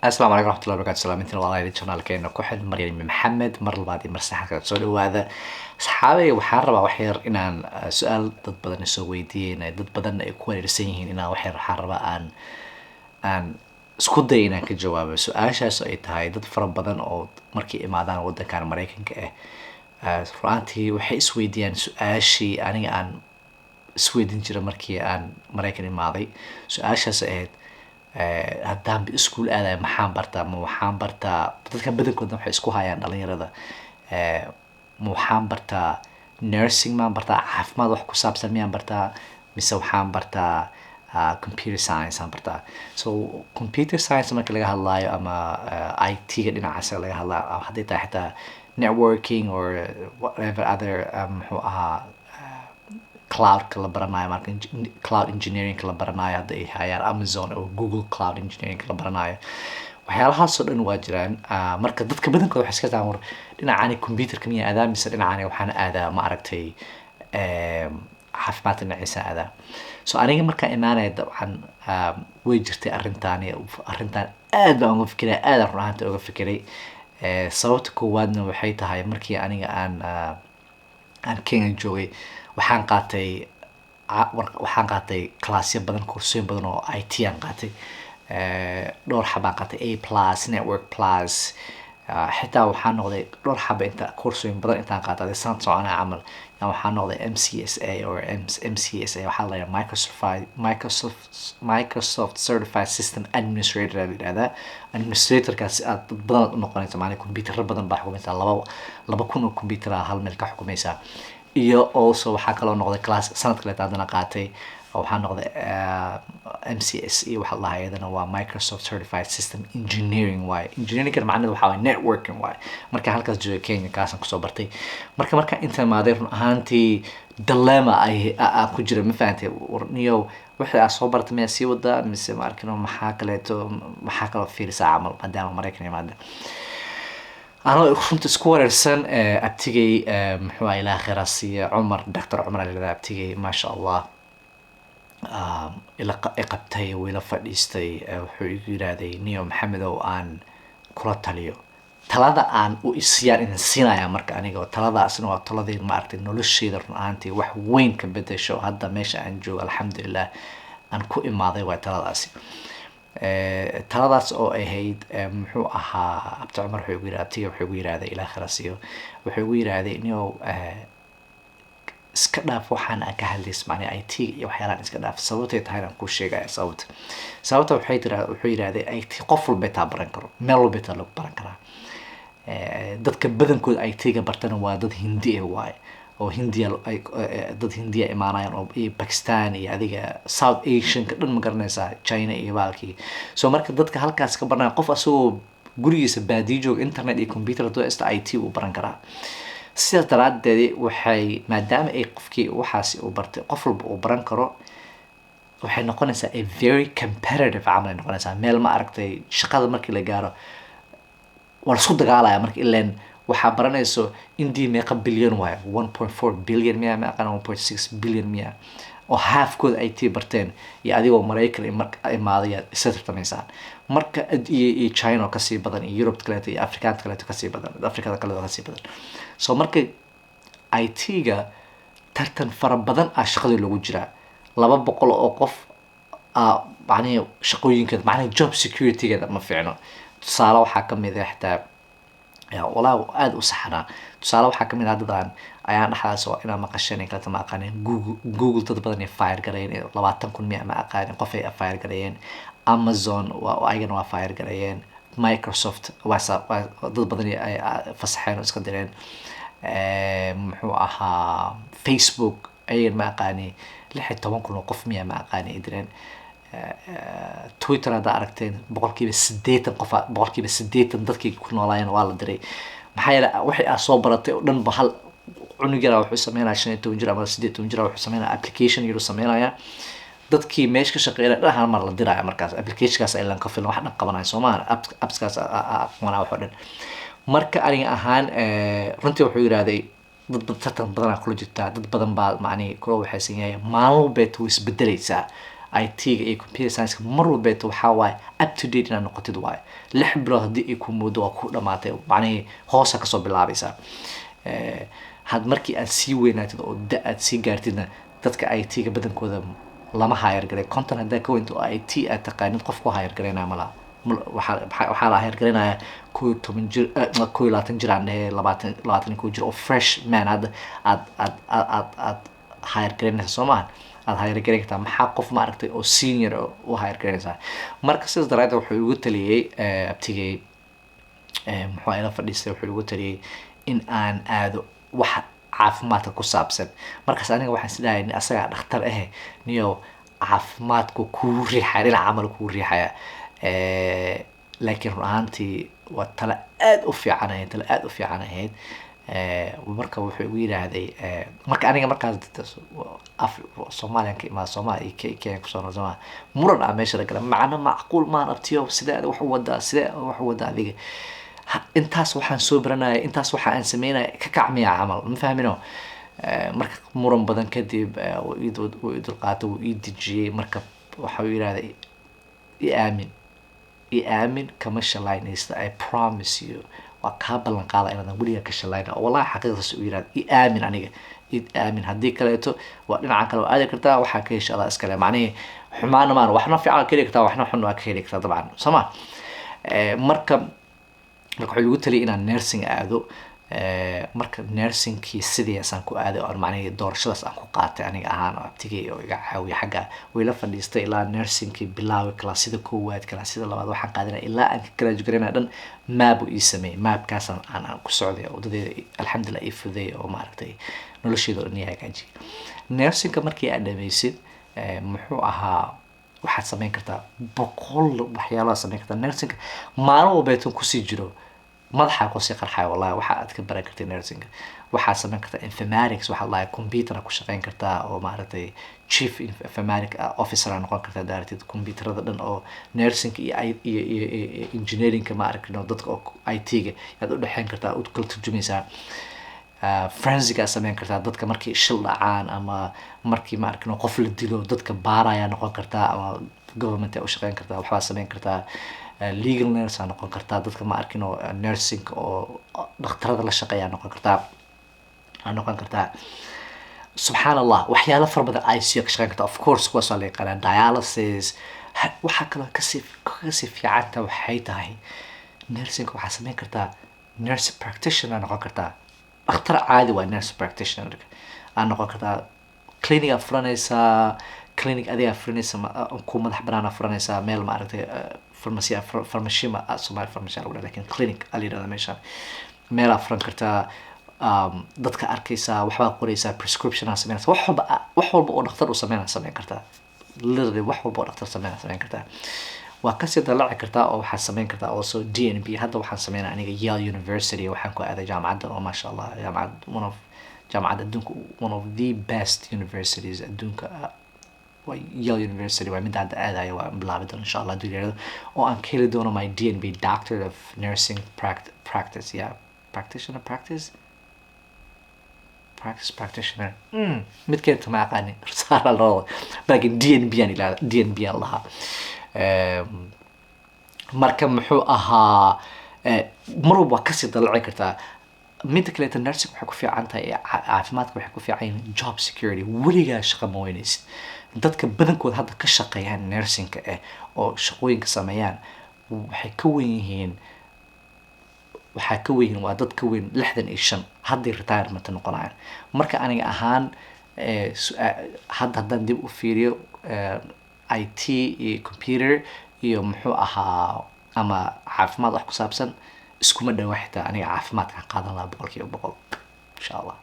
Asalaamu calaykum raxmatullahi barakaatu. Salaamintiin walaalayaal channelkeena ku xidhan, Maryam Maxamed, mar labaad iyo mar saddexaad soo dhawaada. Asxaabay, waxaan rabaa wax yar inaan su-aal dad badan soo weydiiyeen, dad badan ay ku wareersan yihiin, inaan wax yar waxaan rabaa aan isku day inaan ka jawaabo su-aashaas oo ay tahay dad fara badan oo markay imaadaan wadankan Mareykanka ah, ru'aantii waxay isweydiiyaan su-aashii aniga aan isweydiin jiray markii aan Mareykan imaaday. Su-aashaas ahayd, haddaanba iskuul aadaya, maxaan bartaa? Ma waxaan bartaa, dadka badankoodna waxay isku hayaan dhalinyarada, ma waxaan bartaa nursing, maan bartaa caafimaad wax ku saabsan miyaan bartaa, mise waxaan bartaa computer science aan bartaa? So computer science marka laga hadlaayo ama IT-ga dhinacaas laga hadlaayo, hadday tahay xitaa networking or whatever other, muxuu ahaa, cloudka la baranayo, marka cloud engineering la baranayo, hadda ay hayaan Amazon oo Google Cloud Engineering la baranayo, waxyaalahaasoo dhan waa jiraan. Marka dadka badankooda waxay iska taan, war dhinacani computerka miyaa aadaa mise dhinacani waxaan aadaa, ma aragtay, caafimaadka dhinaciisa aadaa? So aniga markaan imaanaya, dabcan way jirtay arrintaani. Arrintan aad baan uga fikiray, aad aan run ahaantii uga fikiray. Sababta koowaadna waxay tahay, markii aniga aan Kenya joogay, waxaan qaatay classyo badan, koorsooyin badan oo IT aan qaatay. Dhowr xabaan qaatay, A plus, Network plus, xitaa waxaan noqday dhowr xaba inta koorsooyin badan intaan qaatay, sanad soconaa camal, yaan waxaan noqday MCSA or MCSA. Waxaa la yidhaha Microsoft Certified System Administrator aa la yidhahdaa. Administratorkaas aad dad badan aad u noqonaysa, macnaha computerro badan baa xukumaysaa, 2,000 oo computer ah hal meel ka xukumaysaa. Iyo also waxaa kaloo noqday class sanad kaleeta haddana qaatay oo waxaa noqday MCSE waxaa la dhahaa. Iyadana waa Microsoft Certified System Engineering waaye. Engineeringan macnaheedu waxaa waaye networking waaye. Marka halkaas joogay Kenya, kaasaan kusoo bartay. Marka markaan inta imaaday, run ahaantii dilemma ay aan ku jira, ma fahantay? War niyow, wixii aad soo bartay miyaa sii wadaa mise, ma arkino, maxaa kaleeto, maxaa kaloo fiirisaa camal maadaama Maraykan imaada? Anoo runta isku wareersan, abtigay, muxuu ahaa, ilaah khayraa siiya, Cumar, Doctor Cumar aa la yidhahdaa abtigay, maasha Allah, ila i qabtay, wuu ila fadhiistay. Wuxuu igu yidhaahday, "Niyo Maxamedow, aan kula taliyo." Talada aan u isiyaan idin siinaya marka aniga taladaasna waa taladii, maaragtay, nolosheyda run ahaantii wax weyn ka bedesho. Hadda meesha aan joogo, alxamdulilah, aan ku imaaday waa taladaasi. Taladaas oo ahayd, muxuu ahaa, abti Cumar wuxuu igu yidhi, abtiga wuxuu igu yidhahday, ilaah khayra siiyo, wuxuu igu yidhaahday, "Niyow, iska dhaaf waxaan aan ka hadlays, macnaa IT iyo waxyaalahan iska dhaaf." Sababtay tahayna aan kuu sheegaya. Sababta waxay tira, wuxuu yidhahday, IT qof walba taa baran karo, meel walba taa lagu baran karaa. Dadka badankooda IT-ga bartana waa dad Hindi ah waaye, oo Hindiya ay dad Hindiya imaanayaan oo iyo Pakistan iyo adiga South Asianka dhan, ma garanaysaa, China iyo baalkii. So marka dadka halkaas ka baranaya, qof asagoo gurigiisa baadiyo jooga, internet iyo computer hadduu haysto, IT uu baran karaa. Sidaas daraaddeed waxay, maadaama ay qofkii waxaasi uu bartay qof walba uu baran karo, waxay noqonaysaa a very competitive camal ay noqonaysaa meel, ma aragtay, shaqada markii la gaaro waa la isku dagaalaya. Marka ileen waxaa baranayso India meeqa billion waaye? 1.4 billion miya? Ma aqaan, 1.6 billion miya, oo halfkooda IT barteen, iyo adigoo Maraykan imaaday aad isla tartamaysaan. Marka iyo China oo kasii badan, iyo Europe kaleeto, iyo Afrikaanta kaleeto kasii badan, Afrikada kaleeto kasii badan. So marka IT-ga tartan fara badan ah shaqadii loogu jiraa, 200 oo qof macnihi shaqooyinkeeda, macnihi job security-geeda ma fiicno. Tusaale waxaa kamid ah xitaa walaa aada u saxanaa, tusaale waxaa kamid ah dadaan ayaan dhexdaas oo inaa maqasheen in kaleta ma aqaanin, Google dad badan ay fire gareeyeen, 20,000 miya, ma aqaanin, qof ay fire gareeyeen. Amazon waa ayagana waa fire gareeyeen. Microsoft waa dad badan ay fasaxeen oo iska direen. Muxuu ahaa, Facebook ayagana ma aqaani, 16,000 oo qof miya, ma aqaani, ay direen. Twitter haddaa aragteen, 80% qof, 80% dadkii ku noolaayeen waa la diray. Maxaa yeele, wixii aad soo baratay oo dhan ba hal cunug yaraa wuxuu sameynaya, 15 jir ama 18 jir wuxuu sameynaya application yaruu sameynaya, dadkii meesha ka shaqeynaya dhan hal mar la diraya. Markaas applicationkaas aylan ka filan wax dhan qabanaya soo maaha, appskaas qabanaya wax oo dhan. Marka aniga ahaan, runtii wuxuu yidhahday, dad tartan badanaa kula jirtaa, dad badan baa macnihi kula waxaysan yahay, maalin walbeet way isbedeleysaa. IT-ga iyo computer science mar walbeeto waxaa waaye up to date inaad noqotid waaye. 6 bilood haddii ay ku moodo, waa ku dhamaatay, macnihii hoosa kasoo bilaabaysaa. Had markii aad sii weynaatid oo da aad sii gaartidna, dadka IT-ga badankooda lama hire garay. 50 haddaa ka weynto oo IT aad taqaanid, qof ku hire garaynaya malaha. Waxaa la hire garaynayaa 11 jir, 21 jir aan dhehe, 20, 21 jir oo fresh man hadda aad hire garaynaysa, soo maaha? Aad hire garayn kartaa. Maxaa qof, ma aragtay, oo senior u hire garaynaysaa? Marka sidaas daraadeed wuxuu igu taliyey abtigay, muxuu ila fadhiistay, wuxuu igu taliyey in aan aado wax caafimaadka ku saabsan. Markaas aniga waxaan is dhahay, asagaa dhakhtar ahe, niyo caafimaadku kuu riixaya, dhinaca camal kuu riixaya. Laakiin run ahaantii waa talo aad u fiican ahayd, talo aad u fiican ahayd. Marka wuxuu igu yidhaahday, marka aniga markaas af Soomaaliyan ka imaada, Soomaaliya iyo Kenya kusoo nool, Soomaaliya muran ah meesha la gala. Macno macquul maan, abtiyo, sidee aad wax u wadaa? Sidee wax u wadaa adiga? Intaas waxaan soo baranaya, intaas waxa aan sameynaya, ka kacmiya camal, ma fahmino? Marka muran badan kadib, wuu ii dulqaatay, wuu ii dejiyey. Marka waxa uu yidhahday, "I aamin, i aamin, kama shalaynaysta. I promise you, waa kaa ballan qaada inaadan weligaa ka shalayna." Oo wallahi xaqiiqdaas u yidhahda, "I aamin, aniga i aamin. Haddii kaleeto waa dhinacan kale waa aadi kartaa, waxaa ka hesha adaa iskale." Macnihii xumaana maan, waxna fiican waa ka heli kartaa, waxna xun waa ka heli kartaa dabcan, soo ma? Marka wuxuu igu taliyay inaan nursing aado. Marka nursingkii sidiisaan ku aaday oo macnihii doorashadaas aan ku qaatay aniga ahaan, oo abtigay oo iga caawiya xagga wayla fadhiistay ilaa nursingkii bilaaway, kalaasyada koowaad, kalaasyada labaad waxaan qaadanaya ilaa aan ka graduate garanaya dhan. Map uu ii sameeyey, mapkaasaan aan ku socday oo wadadeeda alxamdulillah ii fuday oo, maaragtay, nolosheeda oo dhan ii hagaajiyay. Nursingka markii aad dhameysid, muxuu ahaa, waxaad samayn kartaa 100 waxyaalaha samayn kartaa. Nursingka maalin walbeetan kusii jiro, madaxa kusii qarxaya wallahi waxa aad ka baran kartay nursingka. Waxaad samayn kartaa informatics, waxaad lahay computer ku shaqeyn kartaa oo, maaragtay, chief informatic officer aa noqon kartaa daaratid, computerada dhan oo nursingka iyo iyo engineeringka, ma aragno, dadka oo IT-ga yaad u dhexeyn kartaa, u kala turjumaysaa. Forensic aad sameyn kartaa, dadka markii shil dhacaan ama markii, ma aragno, qof la dilo, dadka baaraya noqon kartaa ama government aa u shaqeyn kartaa, waxbaa sameyn kartaa. Legal nurse aa noqon kartaa, dadka, ma arkino, nursing oo dhakhtarada la shaqeeya noqon kartaa, aa noqon kartaa. Subxaan Allah, waxyaalo fara badan. ICU ka shaqeyn kartaa, of course, kuwaas waa la yaqaanaa, dialysis. Waxaa kaloo kasii fiicanta waxay tahay nursing waxaa sameyn kartaa nurse practitioner noqon kartaa. Dhakhtar caadi waa nurse practitioner aa noqon kartaa. Clinic aa furanaysaa, clinic adigaa furanaysa, ku madax banaan aa furanaysaa, meel, maaragtay, pharmacy, pharmacy, ma Soomaali pharmacy lagu dhaha, lakin clinic aa la yidhahdaa meeshaan. Meelaa furan kartaa, dadka arkaysaa, waxbaa qoraysaa, prescription aa sameynaysaa, wax walba oo dhakhtar uu sameynaa sameyn kartaa. Literally wax walba oo dhakhtar sameynaa sameyn kartaa. Waa kasii dalaci kartaa oo waxaad sameyn kartaa also DNP. Hadda waxaan sameynaa aniga Yale University waxaan ku aaday jaamacadda oo, maasha Allah, jaamacad one of jaamacadda adduunka, one of the best universities adduunka, waa Yale University. Waa midda hadda aadaya, waa bilaabi doona insha Allah hadduu yiraahdo, oo aan ka heli doono my DNP, Doctor of Nursing Practice, yeah, practitioner, practice practitioner, midkeenta ma aqaani saara loo, laakiin DNP aan ilaa DNP aan lahaa. Marka muxuu ahaa, mar walba waa kasii dalaci kartaa. Midda kaleeta, nursing waxay ku fiican tahay, caafimaadka waxay ku fiican yihiin job security. Weligaa shaqa ma weynaysid. Dadka badankood hadda ka shaqeeyaan nursingka oo shaqooyinka sameeyaan waxay ka wen yihiin, waxaa ka weyn, waa dad ka weyn 65 hadday retirement noqonayaan. Marka aniga ahaan, hadda haddaan dib u fiiriyo, IT iyo computer iyo muxuu ahaa ama caafimaad wax ku saabsan iskuma dhawa. Xitaa aniga caafimaadkaan qaadan lahaa 100% insha Allah.